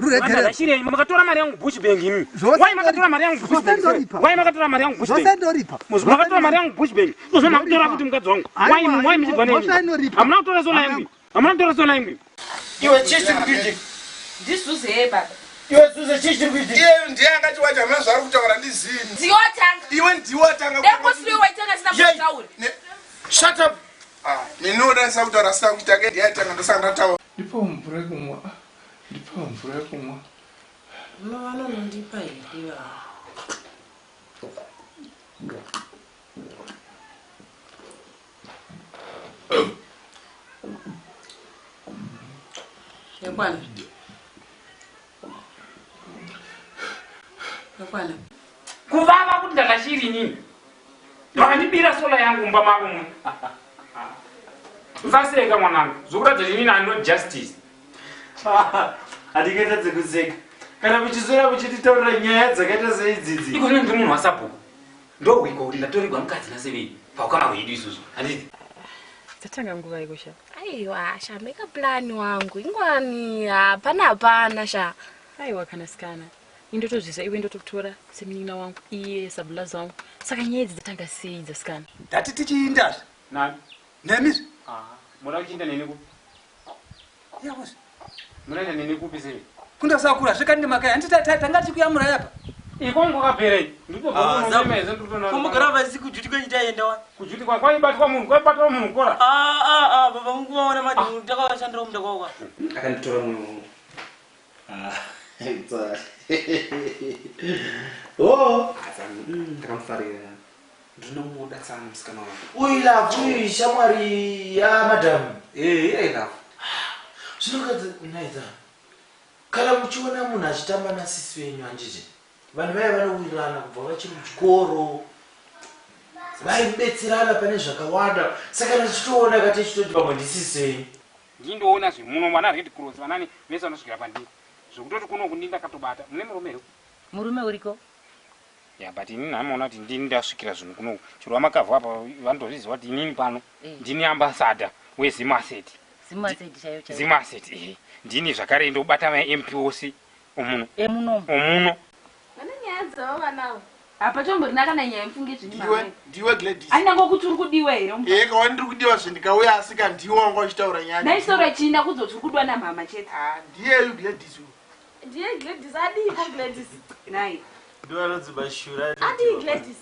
Ruregerero. Shirei makatora mari yangu Bush Bank imi. Zvose Why makatora mari yangu Bush Zvose Bank? ndoripa. Why makatora mari yangu Bush Zvose Bank? ndoripa. Makatora mari yangu Bush Bank. Zvose makutora futi mukadzi wangu. Why Aiwa, why muchibva neni? mhosva inoripa. Hamuna kutora sona yangu. Hamuna kutora sona yangu. Iwe chii chiri kuitika? Ndizuze here baba? Iwe Zuze chii chiri kuitika? Iye ndiye angati wacho hamuna zvaari kutaura ndizini. Ndiwe watanga. Iwe ndiwe watanga. Dai waitanga sina Yei. kutaura. Shut up. Ah, neni unodanisa kutaura sina kuita ke ndiye atanga ndosaka ndataura. Ndipawo mvura yekumwa. Ndipawo mvura yekumwa. Vanonondipa here vava? Yakwana. Yakwana. Kuvava kuti ndakashiri inini. Vakandibira sola yangu mumba mavo muno. Usaseka mwanangu. Zvikuratidza inini I know justice. Handingaita dzekuseka kana muchiswera muchititaurira nyaya dzakaita seidzidzi. Iko ndiri munhu wasabhuku. Ndohwikwa kuti ndatorigwa mukadzi nasevei paukama hwedu isusu. Handiti? Dzatanga nguva iko sha. Aiwa sha make plan wangu ingwani hapana hapana sha. Aiwa kana sikana. Indotozvisa iwe ndotokutora semunin'ina wangu iye sabulazi wangu. Saka nyaya idzi dzatanga sei dzasikana? Ndati tichiindazve. Nani? Nemizve. Ah, muda kuchiinda neni kupi? Yavozve. Munoenda neni kupi sei? Kundosakura zvekandi makaya. Handiti tanga tichikuyamura yapa. Ikongo kaperei. Kumugara vasi kujuti kwenyu taenda wa. Kujuti kwa kwaibatwa munhu, kwaibatwa munhu kora. Ah ah ah baba mungu vaona manje takavashandira munda kwavo kwa. Akanditora mwoyo wangu. Ah, it's Oh, ndakamufarira. Ndinomuda sana musikana wangu. Uyu love uyu shamwari ya madam. Eh, I love. Zvinokadzi naidza. Kana muchiona munhu achitamba nasisi venyu handiti vanhu vaya vanowirirana kubva vachiri kuchikoro vaibetserana pane zvakawanda saka ndichitoona kati chitoti pamwe ndisisi venyu. Ndindoona zvemuno vana Red Cross vanani vese vanosvikira pandiri. Zvekutoti kuno kundi ndakatobata. Mune murume here? Murume uriko? Ya but inini hamaona kuti ndini ndasvikira zvinhu kuno. Chero vamakavhu apa vanotozviziva kuti inini pano ndini ambassador weZimasset. Zimasset chaiyo chaiyo. Zimasset eh. Ndini zvakare ndobata ma MP ose omuno. Emuno. Omuno. Vane nyaya dzavo vanavo. Hapatomborina kana nyaya mufunge zvinhu Ndiwe mama. ndiwe Gladys. Andinango kuti uri kudiwa here? Eh, kawa ndiri kudiwa zve ndikauya asika ndiwe wanga uchitaura nyaya. Ndaisora chiinda kuzoti uri kudiwa namama chete. Ah, ndiyeyu Gladys uyu. Ndiye Gladys adiiko Gladys? Nai. Ndiwo anonzi mashura. Adii Gladys?